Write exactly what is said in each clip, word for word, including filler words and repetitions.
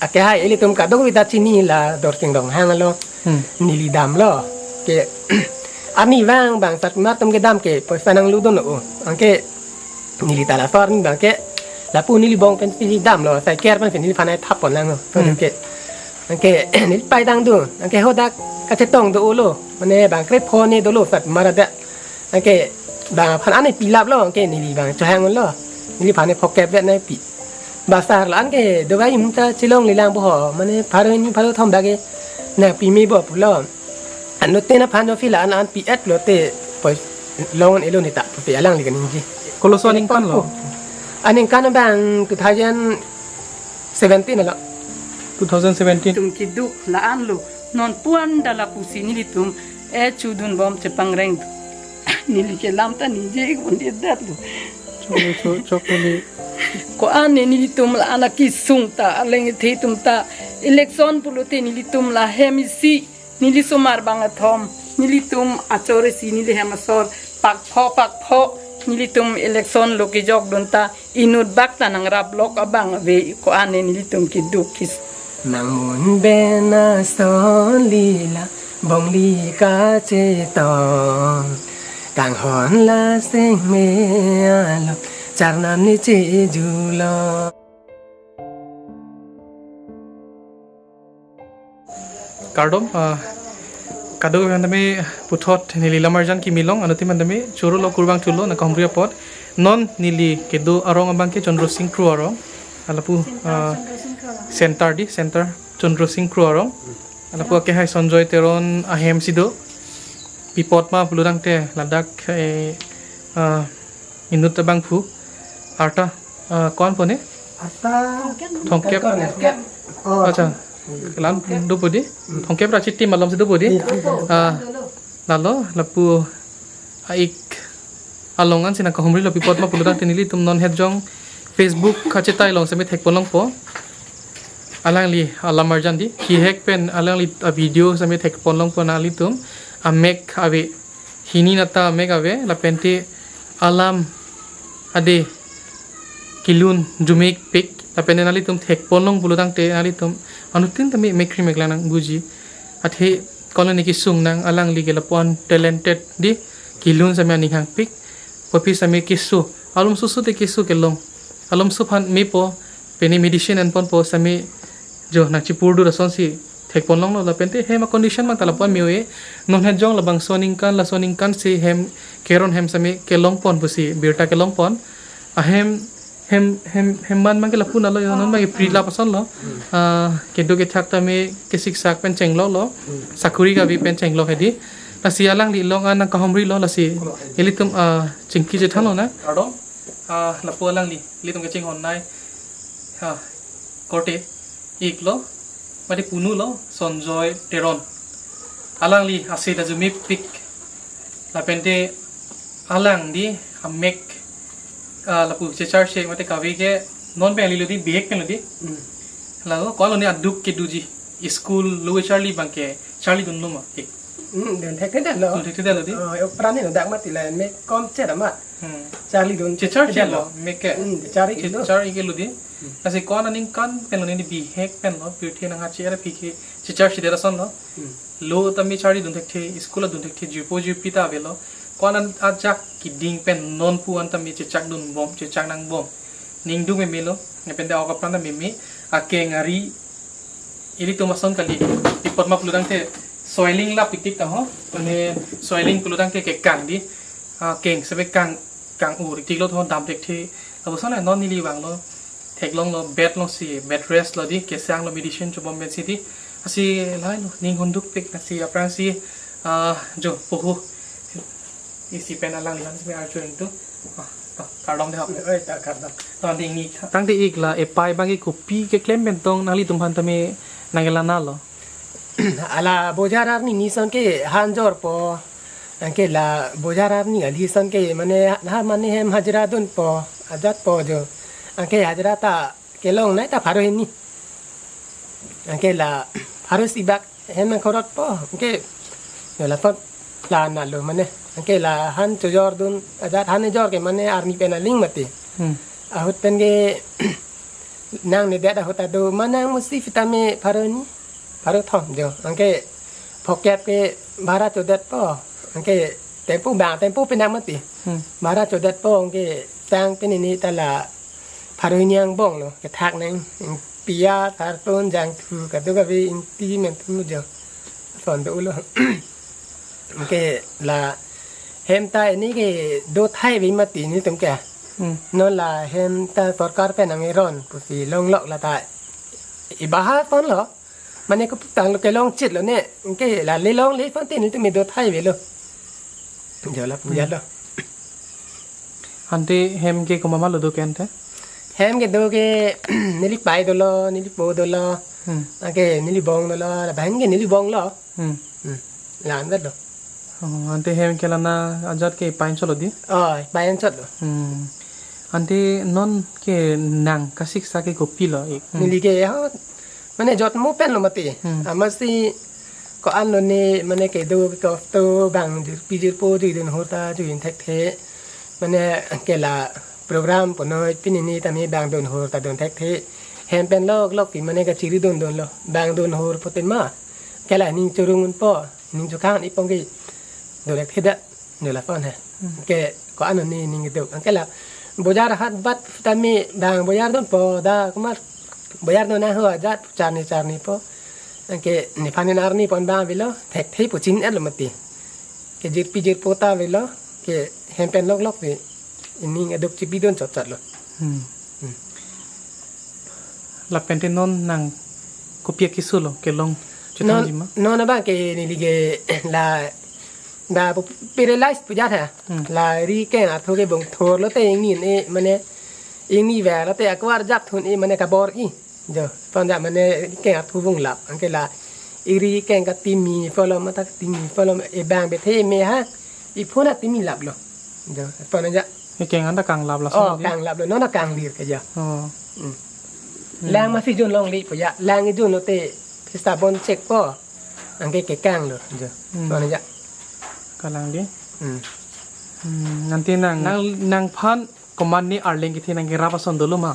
Ake hai ilitum kadokave ta chini la Dorsing Ronghang lo. Hmm. Neli damlo. Ke arnivang bang sat mar atum kedam ke poisa nanglu dun o. Anke neli ta laso arni abang ke lapu neli bong pensi damlo. Sai ker pensi neliphan ai thap pon lang lo. Hmm. Anke, anke neli pai dang dun. Anke hadak kachetong do lo. Mane bang krepho ne dolo sat mar adak. Anke bang aphan an pilap lo, anke neli bang chohang lo. Neliphan ne phokep vet nangpi. Basar la anke dovai mungta chelong lelang bo ho. Mane pharo hini pharo thom dak ke nangpi me bo pulo. Anut te aphan jo phi la an an pi et lote poi long elo neta pe alangli kaningje. Koloso aningkan lo? Aningkan abang two thousand seventeen lo. Two thousand seventeen. Tum keduk la-an lo. Non puan dala pusi nelitum e chudun bom chepangreng. Neli kelam ta ningje un-edet lo. Chok, chok, chok, neli. Ko-an ne nelitum la-an akesung ta, alangli atum ta election pulote nelitum la hem isi, neli somar bang athom, nelitum achor isi, neli hem asor pakpho pakpho, nelitum election lo kejok dun ta inut bak ta nangrap lok abang ave, ko-an ne nelitum keduk kis. Nang mun ben ason lila bongli kachetong, kanghon la seng me alo charnam ne chejulo. Kardom, ah, kadokave aphan tame puthot neli lamarjan kimi long, anuttin aphan tame choro lo, kurvangthu lo, nangkahumri apot. Non neli kedo arong abang ke Chandra Sing Kro arong. Alapu, ah, Chandra Sing Kro arong. Center di, center Chandra Sing Kro arong. Alapu ake hai Sanjoy Teron ahem si do. Pi apot ma pulo tangte ladak, eh, ah, inut abangphu. Arta, ah, ko-an po ne? Arta Thongkep. Thongkep. Thongkep. Oh. Acha. Kelang do po di. Thongkep Rachitim along si do po di. Iya. Ah, lalo, lapu a-ik along ansi nangkahumri lo, pi apot ma pulo tangte nelitum non het jong Facebook kachetai along seme thek pon longpo. Alangli alamarjan di. Kehek pen alangli a-video seme thek pon longpo nanglitum. Amek ave. Hini nata amek ave, lapente alam ade kelun jumik pik, lapente nanglitum thek pon long pulo tangte nanglitum anuttin tame mekkri meklang nangbuji. Athe koloni kesung nang, alangli ke lapu-an talented di, kelun seme aning hangpik, papi seme keso, alom soso te keso kelong, alom so aphan mepo, pene medicine an ponpo seme jo nangchipurdur asonsi thek pon longlo, lapente hem a-condition abang ta lapu-an me-o-e. Non het jong labangso aningkan, laso aningkan si hem keron hem seme kelong pon pusi birta kelong pon. Ahem, hem, hem, hem man abang ke lapu nalo, non abang ke pri lap ason lo. Ah, kedo kethak tame kesiksak pen chenglok lo. Sakuri kavi pen chenglok hedi. Lasi alangli along an nangkahumri lo, lasi ilitum, ah, chingki chethan lonang. Kardom, ah, lapu alangli, ilitum kachinghon nai. Ha, korte, ik lo, mate punu lo, Sanjoy Teron. Alangli ase ta jumik pik. Lapente alang di amek, ah, lapu checharche mate kave ke non pen li lo di, bihek pen lo di. Hmm. Lalo, ko-an lo ne aduk kedoji, school lo charli abang ke, charli dunlo ma, ik. Hmm, dun thekthedetlo. Dun thekthedetlo di. Oh, yo prani no dak mati la, me kom chera ma. Hmm. Charli dun. Checharche thekthedetlo. Lo, mek ke. Hmm, charli che-, lo. Charli ke lo di. Hmm. Lasi ko-an aningkan pen lo ne di, bihek pen lo, pirthe nanghache ra aphi ke checharche det ason lo. Hmm. Lo tame charli dun thekthe, school adun thekthe, jirpo jirpi ta avelo. Ko-an ajak keding pen non pu an tame chechak dun bom, chechak nang bom. Ningduk meme lo, lapente ok apran ta meme, akeng ari ilitum ason kali, pi apot ma pulo tangte swelling lap tiktik ta ho, mane swelling pulo tangte kekang di, ah, keng sebe kang, kang-u tiktik lo tho, dam thekthe. Lapuson non neli vanglo, theklonglo, bed alongsi, bed rest lo di, kesang lo, medicine chobom pensi di, lasi lahai lo, ning hunduk pik lasi aphrangsi, ah, jo, poho. Isi pen alangli aphan seme arju ingtung. Ah, to, kardom de ho. Oi, ta kardom. To, ding ik tha. Tangte ik la, epai abang ke kopi keklem pen tong nanglitum aphan tame nangkelang lo? Ala bojar arni ni ason ke han jorpo. Anke la bojar arni kali ason ke mane ha mane hem hajira dunpo. Ajatpo jo. Anke hajira ta kelong nai ta pharo hini. Anke la pharo isi bak hem nangkhorotpo. Anke yo lason la nalo mane. Anke la han chojor dun, ajat han ejor ke mane arni pen aling mati. Hmm. Ahut pen ke Nangnedet ahut ta do, ma nang musi sitame pharo hini, pharo thom jo. Anke phokep ke bhara chodetpo. Anke tempo bang, tempo penang mati. Hmm. Bhara chodetpo, anke tang pini ni ta la pharo hini angbong lo, kethak nang. Pia, sartun, jangthu, kadokave ingti mentu jo. Son do lo. Anke la hem ta hini ke do thai ave mati nelitum ke. Hmm. Non la hem ta sorkar pen nang eron pusi longlok la ta. Ibaha son lo. Mane ko putang lo kelong chit lo ne. Anke la le longle son tin nelitum do thai avelo. Jo la puya lo. Ante hem ke komat ma lo do ke ante? Hem ke do ke neli pai dolo, neli po dolo. Hmm. Anke neli bong dolo, la bahan ke neli bong lo. Hmm. Hmm. La anvet lo. Oh, ante hem ke la na ajat ke pai anchot lo di? Oh, pai anchot lo. Hmm. Ante non ke nang kasiksa ke kopilo ik? Hmm. Neli ke ho, mane jotmo pen lo mati. Hmm. Amatsi ko-an lo ne, mane kedo ke kosto bang jirpi jirpo juidun ahut ta juin thekthe. Mane ke la program punoi pini ni tame bang dun ahut ta dun thekthe. Hem pen loklok pi mane kachiri dundun lo. Bang dun ahut pute ma. Ke la ning churung unpo, ning chukhang ipong ke. Dun thekthe da. Jo lason he. Hmm. Ke ko-an lo ne ning kedo. Anke la bojar hat bat tame bang bojar dunpo da kumar bojar dun ahut ajat charni charni po. Anke nephan arni pon bang avelo, thekthe pu chin-et lo mati. Ke jirpi jirpo ta avelo, ke hem pen loklok pi. Ining aduk chipi dun chot chot lo. Hmm. Hmm. Lapen te non nang kopi akeso lo kelong Non, chethangji ma? Non abang ke neli ke la, la pu-, paralyzed pu jat ha. Hmm. La ri keng arthu ke bung thor lote ingni e mane ingni ver lote akwar jak thun e mane kabor-i. Jo, ton ja mane ri keng arthu bung lap. Anke la iri keng katimi follow mata katimi follow e bang bethe me ha. I phone atimi lap lo. Jo, ton ja. Ri keng anta kanglap lason Oh, di? Kanglap lo. Non kangle ke ja. Oh. Hmm. Hmm. Lang masi jun longle po ja. Lang jun lote pista bon chek po. Anke kekang lo. Jo. Hmm. Ton ja. Kalang di. Hmm. Hmm, ante nang, nang, nangphan komatne arleng kethe nang kerap ason dolo ma?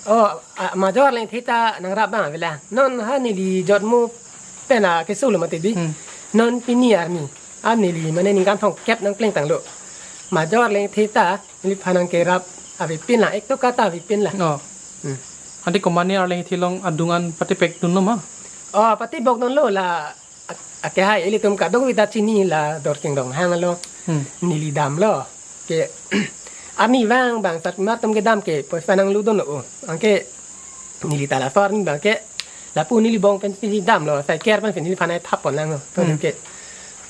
Oh, a, major arleng kethe ta nangrap bang avela. Non ha neli jotmo pen akeso lo mati di. Hmm. Non pini arni. A neli mane ningkan thomkep nang plengtang lo. Major arleng kethe ta neliphan nang kerap avepin la, ek toka ta avepin la. Oh. Hmm. Ante komatne arleng kethe along adung an patipek dun lo ma? Oh, patibok dun lo la. Ak-, ake hai ilitum kadokave ta chini la Dorsing Ronghang along. Hmm. Neli damlo. Ke arnivang bang sat mar atum kedam ke poisa nanglu dun lo. Anke neli ta laso arni bang ke lapu neli bong pen si damlo. Sai ker pen si neliphan ai thap pon lang lo. To Hmm. ke.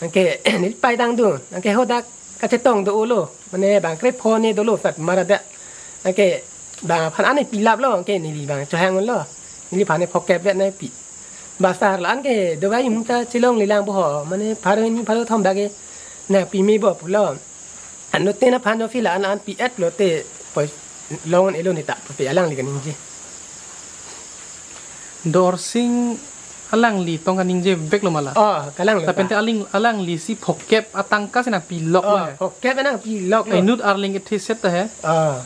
Anke neli pai tang dun. Anke hadak kachetong dolo. Mane bang krepho ne dolo sat mar adak. Anke bang aphan ane pilap lo. Anke neli bang chohang lo. Neliphan ne phokep vet nangpi. Basar la-an ke dovai mungta chelong lelang bo ho, mane pharo hini pharo thom dak ke nangpi me bo pulo. Anut te na phan jo phi la-an la-an pi-et lote poi long-un-e lo ne ta pu alangli kaningje. Dorsing alangli tong kaningje vek lo ma la. Oh, kalang lo. Lapen ta. Te aling, alangli si phokep atangka si nangpilok lo Oh, he. Phokep nangpilok lo. Inut arleng kethe set ta he. Oh.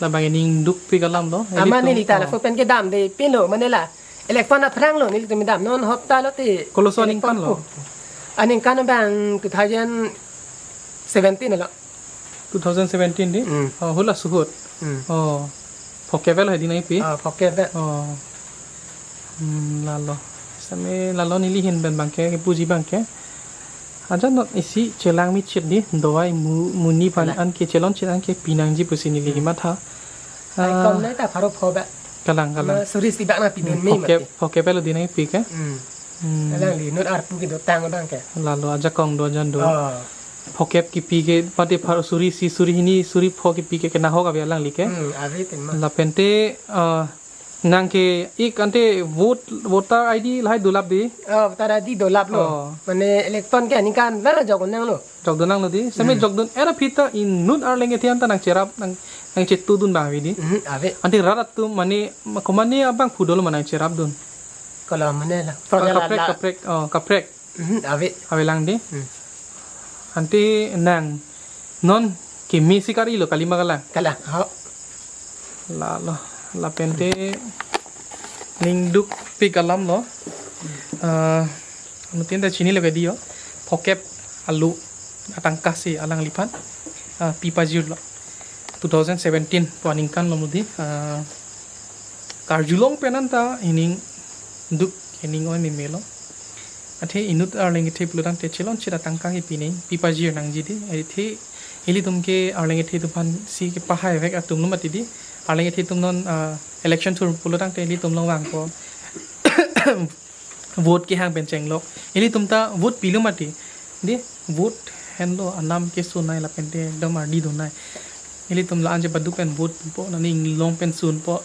Labang ining dukpik alam lo. Ama Ilitum, neli ta oh. Laso pen kedam de pin lo mane la. Election aphrang lo nelitum dam non hopta lote. Koloso aningkan lo? Aningkan abang two thousand seventeen lo. Two thousand seventeen di? Hmm. Oh, hula suhut. Hmm. Oh. Phokep vel hedi nangpi? Ah, phokep vel. Oh. Hmm, lalo. Same lalo neli ahin pen bangke, kepuji bangke. Aja not isi chelang mi chit di, dovai mu, muni phan Kalang. An ke chelong chit an ke pinangji pusi neli Hmm. Matha. Ai Ah. Kom nai ta pharo pho ba. Kalang, kalang. Ma suri si bak nangpidun Hmm, me phokep, mati. Phokep vel di nangpi ke? Hmm. Hmm. Alangli inut arpu kedotang abang ke. Lalo ajakong do ajan do. Oh. Phokep kipi ke pate pharo suri si suri hini suri pho kipi ke kenahok ave alangli ke. Hmm, ave tin ma. Lapen te, ah, nang ke ik ante vote, voter I D lahai dolap di. Oh, voter I D dolap lo. Oh. Mane election ke aningkan ba jok nang lo. Jok dun nang lo di. Same Hmm. Jok dun-et aphi ta inut arleng kethe an ta nangcherap nang, nangchetu dun bang ave di. Hmm, ave. Ante rat atum mane, ma-, komatne abangphu dolo ma nangcherap dun. Kalau mane la. Ah, Soalnya la, kaprek, la. Kaprek. Oh, kaprek. Hmm, ave. Ave lang di. Hmm. Ante nang non keme si kari lo kalima kalang. Kalang. Ho. Lalo. Lapente ning dukpik alam lo. Ah, anuttin ta chinilo kedi ho. Phokep alo atangka si alangliphan, ah, pi pajirlo. Two thousand seventeen pu aningkan lo mudi. Ah, karjulong pen anta ining duk ining oi meme lo. Athe inut arleng kethe pulotangte chelonchit atangka ke pining pi pajir nangji di. Athe ilitum ke arleng kethe atum aphan si kepahai vek atum lo mati di. Arleng kethe atum non, ah, election thur pulotangte ilitum along vangpo. Vote kehang pen chenglok. Ilitum ta vote pilo mati di. Vote henlo anam kesunai lapente ekdom ardi dunai. Ilitum la-an chepaduk pen vote pipo, nani inglong pen sunpo.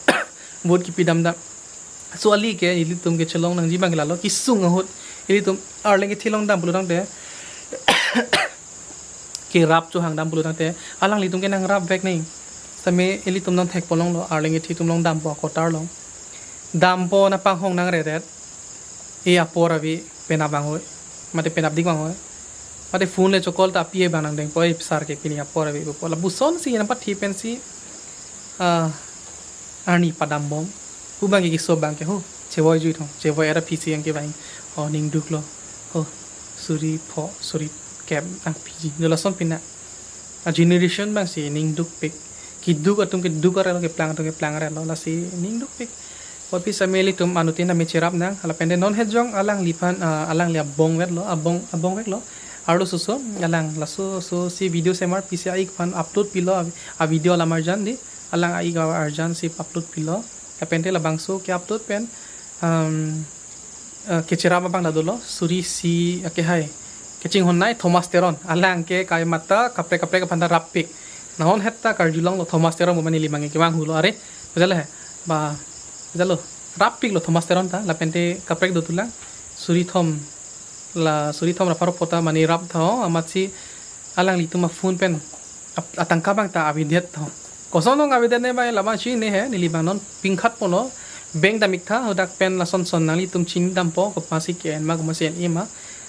Vote kipi damdam. So ali ke ilitum kechelong nangji abang lalo kesung ahut. Ilitum arleng kethe along dam pulotangte, kerap chohang dam pulotangte, alanglitum ke nangrap vek nai. Same ilitum nangthekpo longlo, arleng kethe atum along dampo kotar along. Dampo na panghong nangredet. E apor ave penap vang hoi. Mate penapdik vang hoi. Mate phone le chokol ta api abang nangdengpo, e sar ke pini apor ave pupo. Lapuson si nangpathi pensi, ah, arni padambom. Hu abang ke keso abang ke ho. Chevoi jui thong. Chevoi era phisi yang ke vang. Oh, ning duklo. Ho. Suri pho, suri kep, ah, phisi. Dolason pina. A generation abang si ning dukpik. Keduk atum keduk arelo, keplang atum keplang arelo. Lasi ning dukpik. Kopi same ilitum anuttin tame cherap nang. Lapente non hejong alangliphan, ah, alangli abong vetlo, abong, abong vetlo. Arloso so, alang laso so si video semar pisi a-ik aphan upload pilo, a, a video alam arjan di. Alang a-ik arjan si upload pilo. Lapente labangso ke-upload pen, um, eh, kecherap abang ta dolo, suri isi akehai. Kachinghon nai Thomas Teron. Alang ke kamatha kaprek kaprek aphan ta rappik. Nahon het ta karjulonglo Thomas Teron pu mane neli abang ke kevang hulo are. Bujalo he. Ba, bujalo. Rappiklo Thomas Teron ta, lapente kaprek do tulang. Suri thom. La suri thom ra pharo phota mane rap tha ho, amatsi alanglitum a-phone pen ap-, atangka abang ta avedet tha ho. Koson along avedet ne bai labang chinine he, neli abang non pingkhat ponlo, bank dam-ik tha, hadak pen lason son nanglitum chini dampo, kopasi ke-en ma, kopasi en-e ma,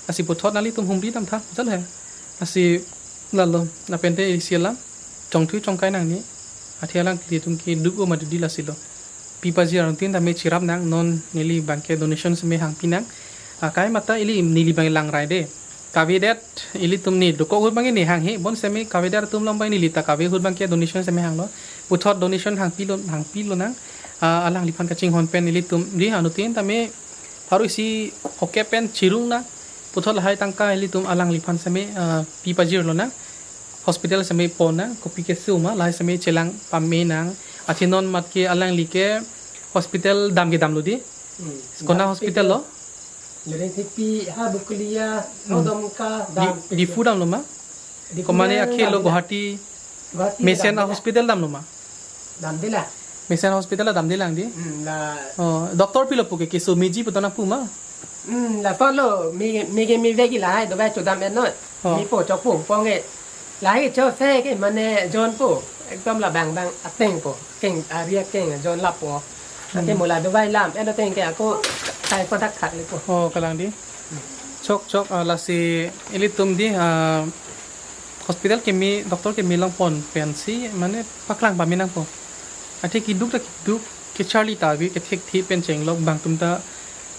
lasi puthot nanglitum humri dam tha, jal he. Lasi lalo, lapente isi alam, chongthui chongkai nangne, athe alanglitum keduk o mati di lasi lo. Pi pajir anuttin tame cherap nang, non neli abang ke donation seme hangpi nang. Ah, kamatha ili neli abang langrai de. Kavedet ilitum ne dokok ahut abang ne hanghe, bonseme kavedet atum along abang neli ta kave ahut abang ke donation seme hanglo. Puthot donation hangpilo, hangpilo nang. Ah, alangliphan kachinghon pen ilitum di anuttin tame pharo isi phokep pen chirung nang. Puthot lahai tangka ilitum alangliphan seme, ah, pi pajirlo nang. Hospital seme pon nang, kopi keso ma, lahai seme chelang pame nang. Athe non mat ke alangli ke hospital dam kedamlo di. Hmm. Kona hospital lo? Lereng Thepi, ha Bokolia, hmm, Domka, di, dam. Diphu damlo ma? Diphu komane dam, akhelo dam. Guwahati. Guwahati Mesen dam a dam. Hospital damlo ma? Damde la. Mesen hospital damde lang di? Hmm, la. Oh, doctor pilo pu ke keso meji pu to nangpu ma? Hmm, la phonlo, me, me ke mevek lahai, dovai chodam-et noi. Oh. Mepo chokpo, pong e. Lahai chose ke mane jonpo. Ekdom labang bang atengpo. Keng, ari akeng jon lapo. Ate, hmm, mo la dovai lam, eno ateng ke ako kai kodak khak lepo. Oh, kalang di. Chok chok, ah, lasi ilitum di, ah, hospital keme, doctor keme along pon pensi mane paklang pame nangpo. Athe keduk ta keduk, kecharli ta ave, kethekthe pen chenglok, bang atum ta,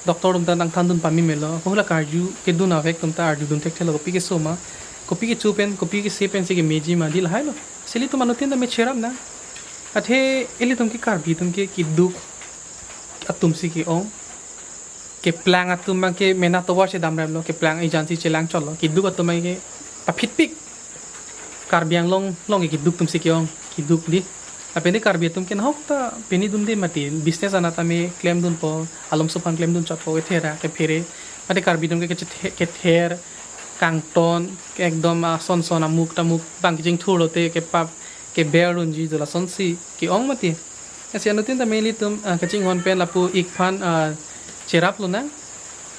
doctor atum ta nangthandun pame melo. Ako hula karju kedun avek atum ta arjudun thekthelo, kopi keso ma, kopi kecho pen, kopi kese pensi kemeji ma di lahailo. Lasi ilitum anuttin tame cherap nang. Athe ilitum ke Karbi atum ke keduk atum si ke-ong. Keplang atum abang ke mena tovar si damraplo, keplang ejan si chelang chotlo, keduk atum abang ke paphitpik. Karbi Anglong along ke keduk atum si ke-ong, keduk di. Lapen di Karbi atum ke nahok ta pini dunde mati, business anat tame klemdunpo, alomso aphan klemdun chotpo, kethera, kephere. Mati Karbi atum ke kechethe-, kether, kangton, ke ekdom ason son amuk tamuk, bang kechingthur lote, kepap, keber dunji, dola sonsi ke-ong mati. Lasi anuttin tame ilitum, ah, kachinghon pen lapu ik aphan, ah, cheraplo nang.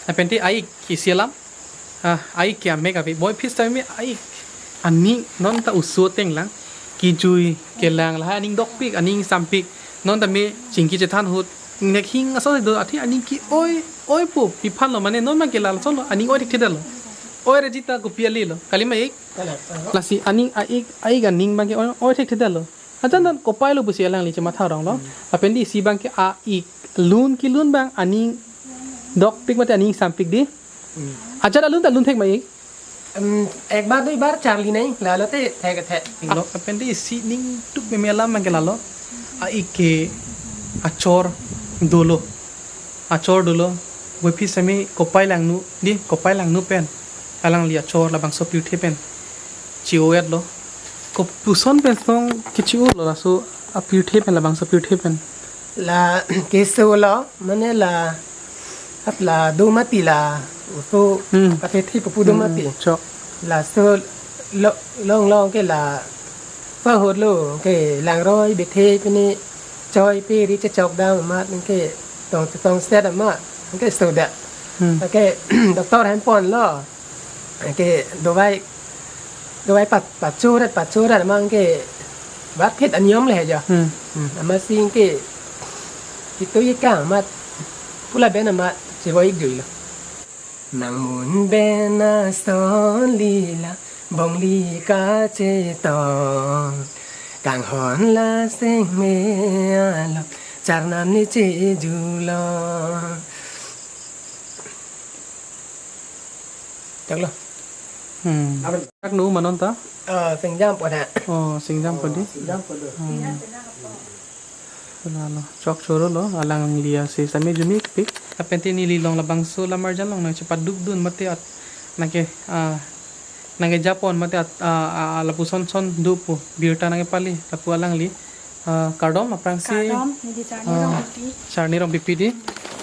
Lapente a-ik ke isi alam. Ah, a-ik ke amek ave. Boi phis tame a-ik. Aning non ta oso ateng lang. Kejui kelang lahai aning dokpik, aning sampik. Non tame chingki chethan ahut. Nek hing aso do athe aning ke-oi, oipo pi aphanlo mane non abang ke lalsonlo. Aning oi thekthedetlo. Oi rejita kopi ale lo. Kali ma ik? Lasi aning a-ik, a-ik aning abang ke oi, oi thekthedetlo. Ajan dan kopai lo pusi alangli chematha rong lo. Lapen di isi abang ke a-ik lun kelun abang aning dokpik mate aning sampik di. Hmm. Ajan alun ta lun thek ma-ik. Em, ek bar dui bar charli nai, lalo te thek thek. Lo, lapen di isi ning tuk meme alam abang ke lalo. A-ik ke achor dolo. Achor dolo. Puvoiphit semi kopai langno, di kopai langno pen. Alangli achor labangso pirthe pen. Chi-o-et lo. Kopuson pen song kechi-o lo laso apirthe pen labangso pirthe pen. La keso lo, mane la, at la do mati la, uso, Hmm. Kate thi pupu do Hmm, mati. Chok. Laso lo, long long ke la, pahot lo, ke langroi bethe pini, choi pe ri chechok dam amat, ke tong tong set amat, ke soda. Hmm. Ke doctor hem pon lo. Ke dovai, dovai pat, pachurat, pachurat mang ke bat phit aniom le jo. Hmm. Hmm, amat sing ke itu ikang amat pula ben amat chevoi dui lo. Nang mun ben ason lila bongli kachetong. Kanghon la seng me alo charnam ni chejulo. Choklo. Hmm. Amen. Kak nu manon ta? Oh, singjam po da. Oh, singjam po di. Singjam po do. Hmm. Lalo, chok choro lo, alangli asi sami jumi pik. Lapen te neli long labangso lamar jan long nang chepaduk dun mate at nangke, ah, nangke japon mate at, ah, ah, lapuson son do po birta nangke pali lapu alangli. Ah, kardom aphrangsi. Kardom, neli Charni ah, Rongpipi. Charni Rongpipi di.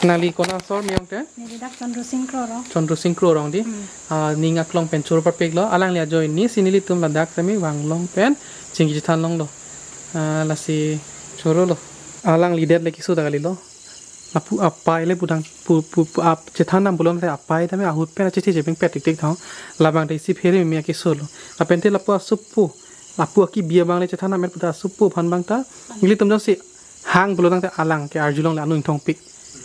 Nangli konat asor miyong te? Neli dak Chandra Sing Kro Rong. Chandra Sing Kro Rong di. Hmm. Ah, ning aklong pen choro parpik lo. Alangli ajoine si nelitum ladak semi vang long pen chingki chethan long lo. Ah, lasi choro lo. Alangli det le keso ta kali lo. Lapu apai le pudang pu, pu, pu, ap, chethan nam pulote apai tame ahut pen achethe chepeng pet tik tik thang. Labang te isi phere meme akeso lo. Lapen te lapu asupu. Lapu akibi abang le chethan nam et puta asupu aphan abang ta. Nelitum jongsi hang pulo tangte alang ke arjulong le anu ingthong pik.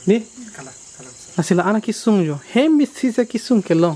Ni? Kalang, kalang, sir. Lasi la-an akesung jo. Hem isi si akesung kelong.